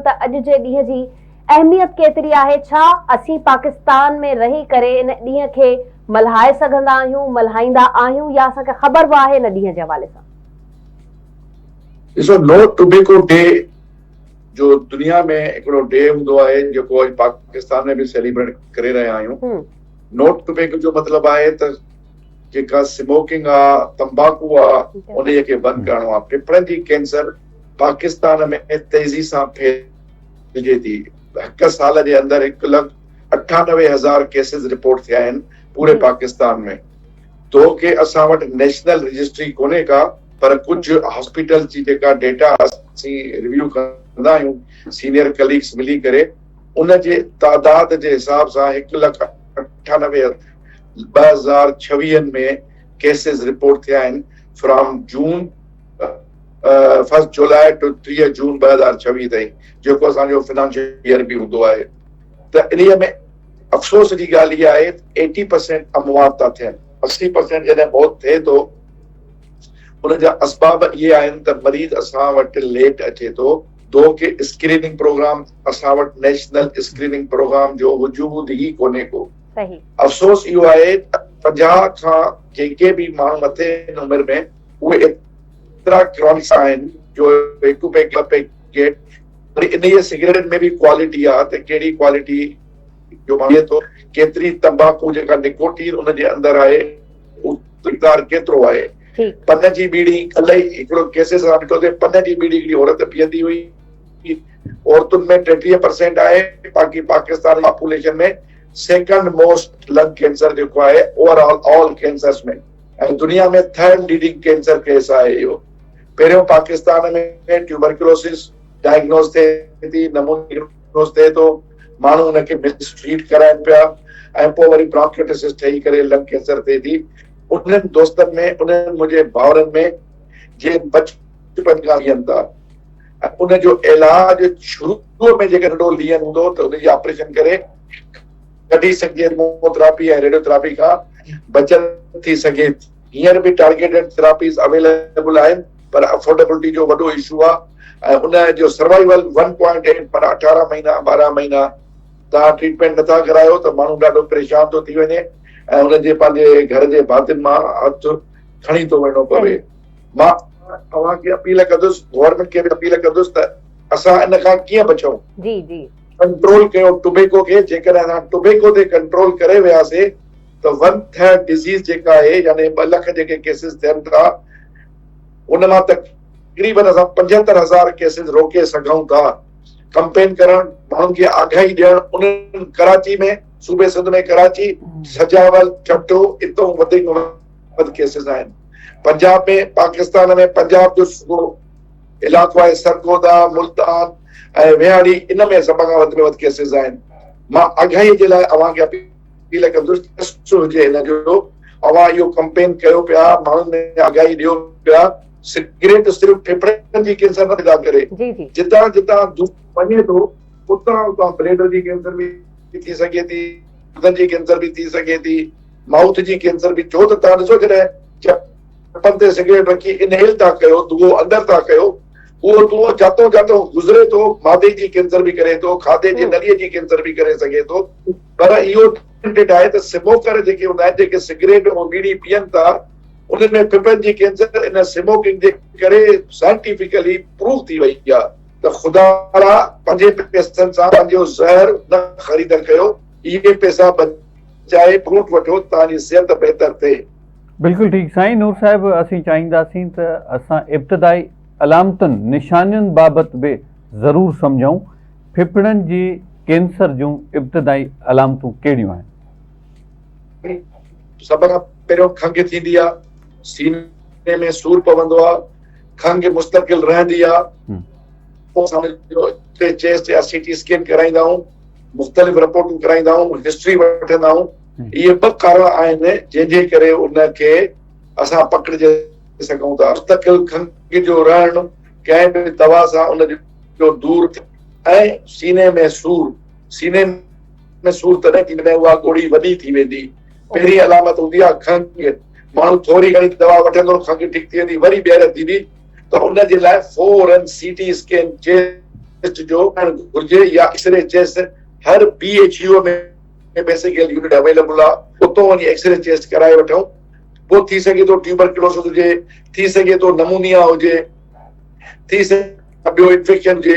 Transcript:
ته اڄ جي ڏينهن جي اهميت ڪيتري آهي، ڇا اسين پاڪستان ۾ رهي ڪري ان ڏينهن کي ملهائي سگهندا آهيون، ملهائيندا آهيون يا اسان کي خبر به آهي ان ڏينهن جي حوالي سان؟ ڏسو نو ٽوبيڪو ڊي جو دنيا ۾ هڪڙو ڊي هوندو آهي جيڪو اڄ پاڪستان ۾ به سيليبريٽ ڪري رهيا آهيون. نو ٽوبيڪو جو مطلب آهي ته جيڪا سموڪنگ آ، تمباڪو آ، انهيء کي بند ڪرڻو آ. ڦڦڙن جي ڪينسر پاڪستان ۾ تيزي سان ڦهلجي ٿي. هڪ سال جي اندر هڪ لک 98 هزار ڪيسز رپورٽ ٿيا آهن پوري پاڪستان ۾. تو ڪي اسان وٽ نيشنل رجسٽري ڪونهي ڪا پر ڪجهه هاسپيٽلز جي جيڪا ڊيٽا اسين ريويو ڪندا آهيون سينيئر ڪليگس ملي ڪري ان جي تعداد جي حساب سان هڪ لک 98 2026 ۾ ڪيسز رپورٽ ٿيا آهن from June first July to 30 June 2026 تائين جيڪو اسان جو فنانشل ايئر به هوندو آهي ته انهيء ۾ افسوس جي ڳالهه اها آهي ته ايٽي پرسينٽ اموات ٿا ٿين، 80% جڏهن موت ٿئي ٿو ان جا اسباب اهي آهن ته مريض اسان وٽ ليٽ اچي ٿو، دو ڪي اسڪريننگ پروگرام اسان وٽ نيشنل اسڪريننگ پروگرام جو وجود ئي ڪونهي ڪو. افسوس اهو آهي ته 50 کان جيڪي به ماڻهو مٿي آهن عمر ۾ اهي ايترا ڪرونڪ آهن جو هڪ پيڪ ٻه پيڪيٽ وري انهيء سگريٽن ۾ به ڪوالٽي آ ته ڪهڙي ڪوالٽي جو ماڻهو پيئي ٿو، ڪيتري تمباڪو جيڪا نڪوٽين ان جي اندر آهي اهو مقدار ڪيترو آهي. پن جي ٻيڙي ڪلهه ئي هڪڙو ڪيسز اسان ڏٺو ته پن جي ٻيڙي هڪڙي عورت پيئندي هئي عورتن ۾ 33 پرسينٽ آهي باقي پاڪستان جي پاپوليشن ۾ سيڪنڊ موسٽ لنگ ڪينسر جيڪو آهي اوور آل آل ڪينسرس ۾ ۽ دنيا ۾ ٿرڊ ليڊنگ ڪينسر ڪيس آهي اهو. پهريون پاڪستان ۾ ٽيوبرڪلوسس ڊائگنوز ٿئي ٿي، نمونو ڊائگنوز ٿئي ٿو، ماڻهو ان کي مس ٽريٽ ڪرائن پيا ۽ پوء وري برانڪيٽسس ٺهي ڪري لنگ ڪينسر ٿئي ٿي. انهن دوستن ۾ انهن منهنجي ڀائرن ۾ جي بچپن کان پيئن ٿا ۽ ان جو علاج شروع ۾ جيڪڏهن ننڍو لين هوندو ته ان جي آپريشن ڪري ڪڍي سگهجي ڪيموٿراپي ۽ ريڊيوٿراپي کان بچت ٿي سگهي ٿي. هينئر به ٽارگيٽيڊ ٿراپيز اويليبل آهن پر افورڊيبلٽي جو وڏو اشو آهي ۽ ان جو سروائيول ون پوائنٽ ايٽ پر 18 مهينا 12 مهينا توهان ٽريٽمينٽ نٿا ڪرايو ته ماڻهو ڏاڍو پريشان ٿو ٿي وڃي ۽ ان جي پنهنجي گهر جي ڀاتين مان هٿ کڻي ٿو وڃڻو پوي. مان اوهان کي اپيل ڪندس گورنمينٽ کي به اپيل ڪندس ته اسان ان کان ڪيئن بچون. جي جي. ڪنٽرول ڪيو ٽوبيڪو کي جيڪڏهن اسان ٽوبيڪو تي ڪنٽرول ڪري وياسي ته ون ٿرڊ ڊزيز جيڪا آهي يعني 2 لک جيڪي ڪيسز ٿين ٿا ان مان تقريبن اسان 75 هزار ڪيسز روڪي سگهون ٿا. ڪمپين ڪرڻ، ماڻهن کي آگاهي ڏيڻ، انهن ڪراچي ۾ صوبي سنڌ ۾ ڪراچي، سجاول، ٺٽو اتو وڌيڪ ۾ وڌ ڪيسز آهن. پنجاب ۾ پاڪستان ۾ پنجاب جو صوبو علائقو آهي سرگودا، ملتان ۽ ويهاڙي ان ۾ سڀ کان وڌ ۾ وڌ ڪيسز آهن. مان آگاهي جي لاء اوهان کي اپيل اپيل ڪندس ته هجي هن جو اوهان اهو ڪمپين ڪيو پيا ماڻهن ۾ آگاهي ڏيو پيا سگريٽ صرف ڦڦڙن جي ڪينسر نه پيدا ڪري جتان جتان دون وڃي ٿو اتان اتان بليڊر جي ڪينسر به ٿي سگهي ٿي گردن جي ڪينسر به ٿي سگهي ٿي مائوٿ جي ڪينسر به ڇو ته توهان ڏسو جڏهن چپن تي سگريٽ رکي انهيل ٿا ڪيو دونهون اندر ٿا ڪيو اهو دونهون جاتو جاتو گذري ٿو مادي جي ڪينسر به ڪري ٿو کاڌي جي نلي جي ڪينسر به ڪري سگهي ٿو پر اهو ڊاڪيومينٽيڊ آهي ته سموڪر جيڪي هوندا آهن جيڪي سگريٽ ۽ ٻيڙي پيئن ٿا انهن ۾ ڦڦڙن جي ڪينسر ان سموڪنگ جي ڪري سائنٽيفڪلي پروف ٿي وئي آهي ته خدارا پنهنجي پئسن سان پنهنجو زهر نه خريد ڪيو اهي پئسا بچائي فروٽ وٺو توهان جي صحت بهتر ٿئي. بلڪل ٺيڪ سائين نور صاحب اسين چاهينداسين ته اسان ابتدائي علامتن نشانين بابت به ضرور سمجهون ڦڦڙن جي ڪينسر جون ابتدائي علامتون ڪهڙيون آهن؟ سڀ کان پهريون کنگهه ٿيندي آهي، سيني ۾ سور پوندو آهي، کنگهه مستقل رهندي آهي، پوء اسان ان جو چيسٽ يا سي ٽي اسڪين ڪرائيندا آهيون، مختلف رپورٽون ڪرائيندا آهيون، هسٽري وٺندا آهيون، اهي ٻه ڪارڻ آهن جنهن جي ڪري ان کي اسان پڪڙجي سگهون ٿا. مستقل کنگهه جو رهڻ، ڪنهن به دوا سان ان جو دور ٿيڻ ۽ سيني ۾ سور، سيني ۾ سور تڏهن ٿيندو جڏهن اها ڳوڙهي وڏي ٿي ويندي. پهرين علامت هوندي آهي کنگهه، ماڻهو ٿوري گهڻي دوا وٺندو کنگهه ٺيڪ ٿي ويندي وري ٻيهر ٿيندي ته ان جي لاء فورن سي ٽي اسڪين چيسٽ چيسٽ جو گهرجي يا ايڪسري چيسٽ هر B H U ۾ basic health unit available آ اتو وڃي ايڪسري چيسٽ ڪرائي وٺون. پوء ٿي سگهي ٿو ٽيوبرڪلوسس هجي، ٿي سگهي ٿو نمونيا هجي، ٿي سگهي ٻيو انفيڪشن هجي.